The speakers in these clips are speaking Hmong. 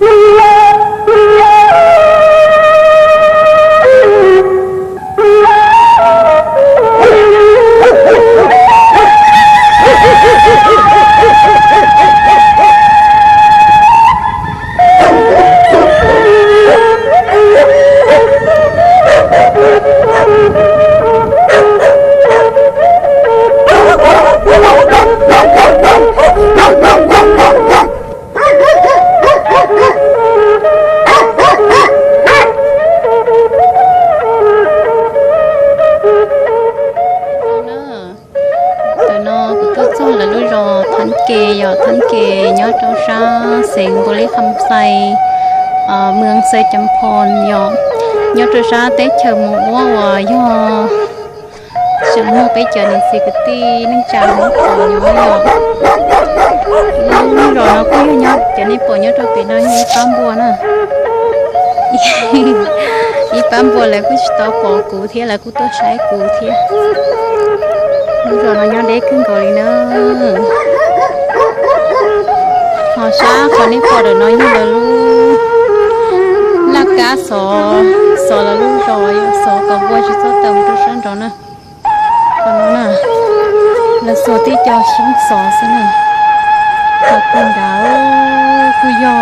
Ntawm no kuv tuaj txog lawv lub zos Thab Ke yom, Thab Ke nyob rau sab xeev Npus Lis Kham Xais, Mws Xais Cam Phoo yom, nyob rau sab teb chaws Moos Uab uas yog tseem muaj peb cov niam txiv kwv tij neej tsa Hmoob pom nyob yom. Lub zos no kuj yog nyob, cov nej pom nyob rau pem no yog ib pab npua na. Ib pab npua lawv kuj tsis tau pom kuv thiab, lawv kuj tuaj saib kuv thiab. Lub zos no nyob deb kawg nkaus li na. Ho sab qhov nej pom ntawm no yog lawv lub laj kab xov, xov lawv lub zos, xov kom npua tsis txhob tawm mus rau sab nraud na. Qhov no na, lawv xuas tib co xyoob xov xwb na. Qhov puag nrad kuj yog,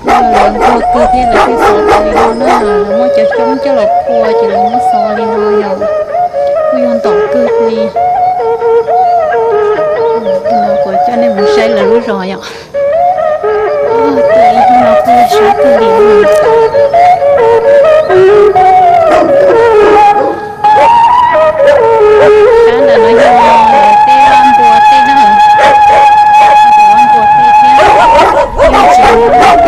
kuj yog lawv nquag kawg thiab lawv thiaj xov tau li no na. Lawv muab cov xyoob coj los phua ces lawv muab xov li no yom. Kuj yog ntom kawg li. No kuv coj nej mus saib lawv lub zos yom. Tus ib hnub no kuj sab kawg li. Sab ntawm no yog lawv tej vaj npua tej na, lawv vaj npua tej thiab. Cov npua lawv kuj tsis tau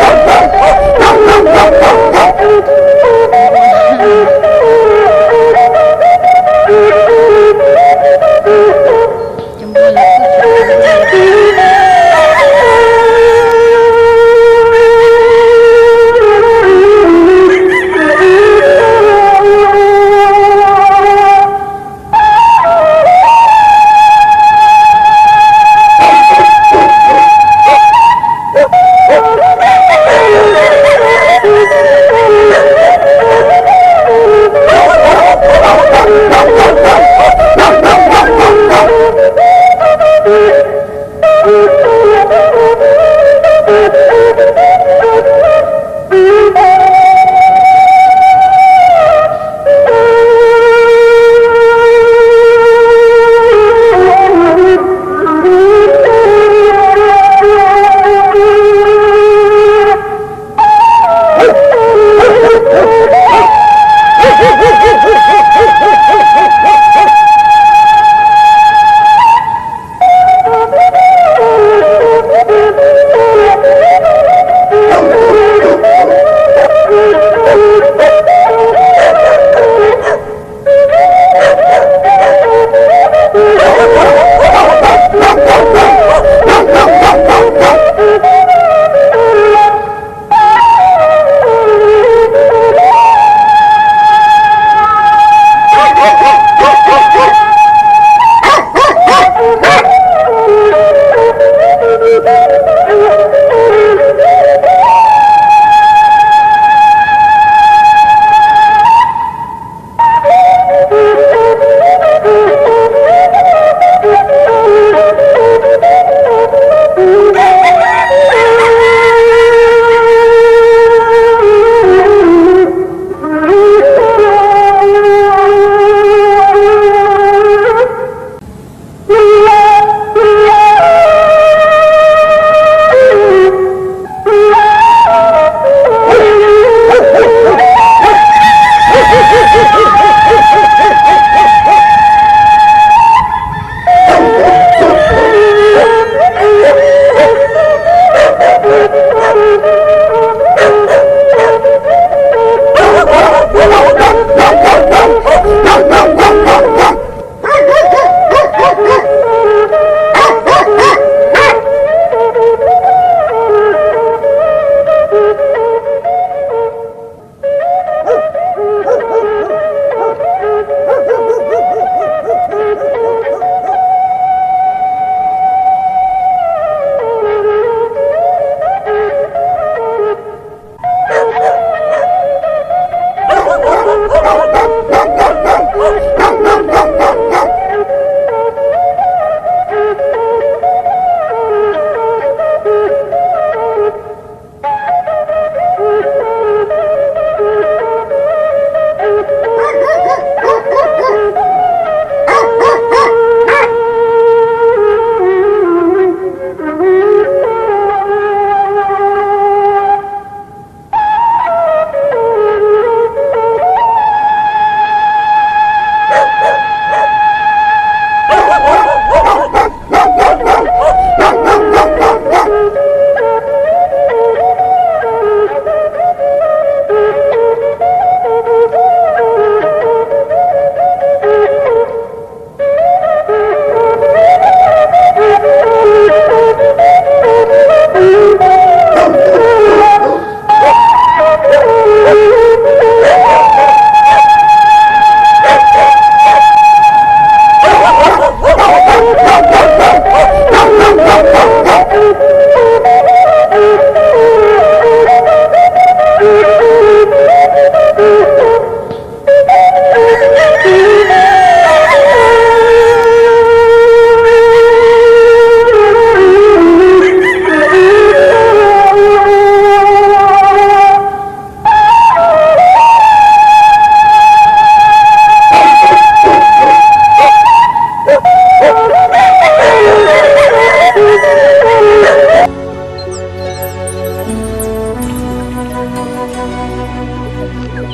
Tus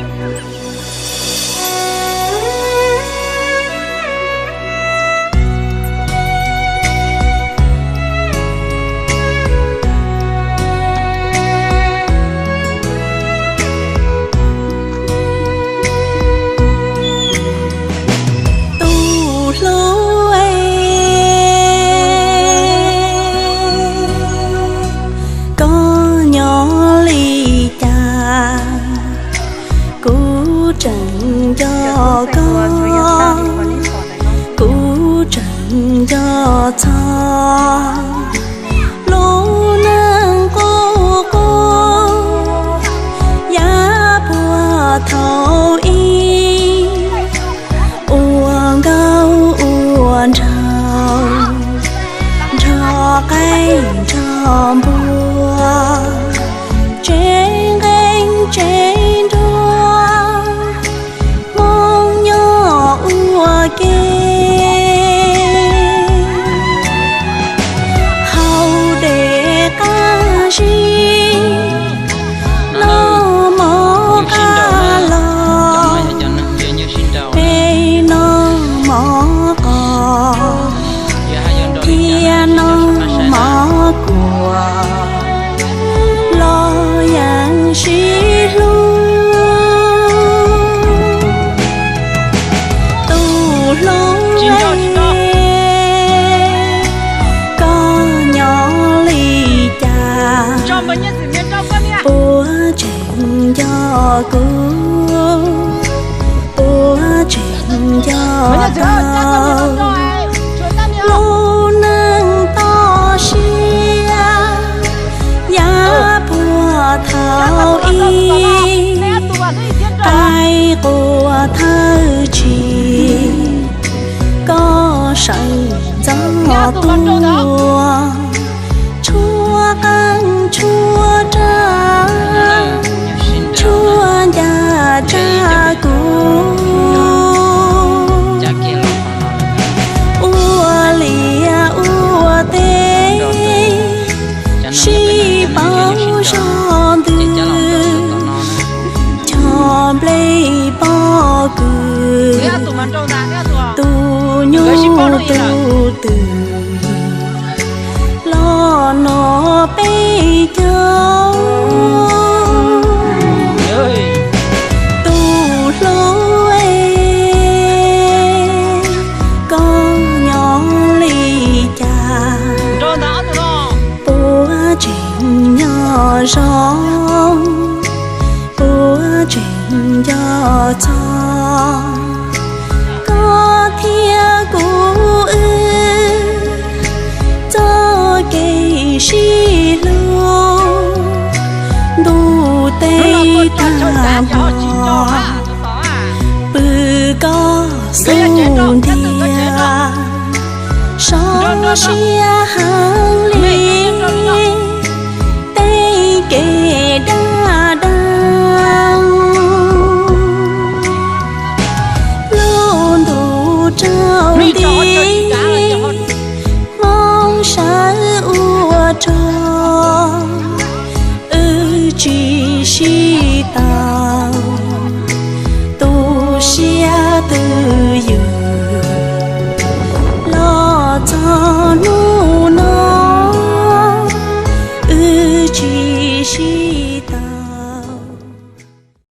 hlub es, koj nyob li cas, kuv tseem nco koj, kuv tseem nco txog lub neej qub qub, yav puag thaum ub ua nkauj ua nraug, nrog qaib nrog npua, tsev nqeeb tsev nruab, Hmoob nyob ua ke, haus dej qab zib, noj mov qab los, peb noj mov qos thiab noj mov kuam los yeej sib hlub. Tus hlub es, koj nyob li cas, puas tseem nco kuv, puas tseem nco tau lub neej toj siab yav puag thaum ub, qaib qua thawj tsim, koj sawv ntxov tuaj, tshuab qeej tshuab rag, tshuab ncaj tsa kuv, ua liaj ua teb sib paub zog ntws, cog nplej pob kws, tus nyuj tus twm los noj peb caug. Tus hlub es, koj nyob li cas, puas tseem nco zoo, puas tseem nco txog koj thiab kuv wb txoj kev sib hlub. Ntuj teb tag nrho, pw koj xub ntiag, sob siab heev li tej kev dag dag. Lub ntuj raug nti, Hmoob sawv ua rog, wb tsis sib tau, tu siab twj ywm los txog hnub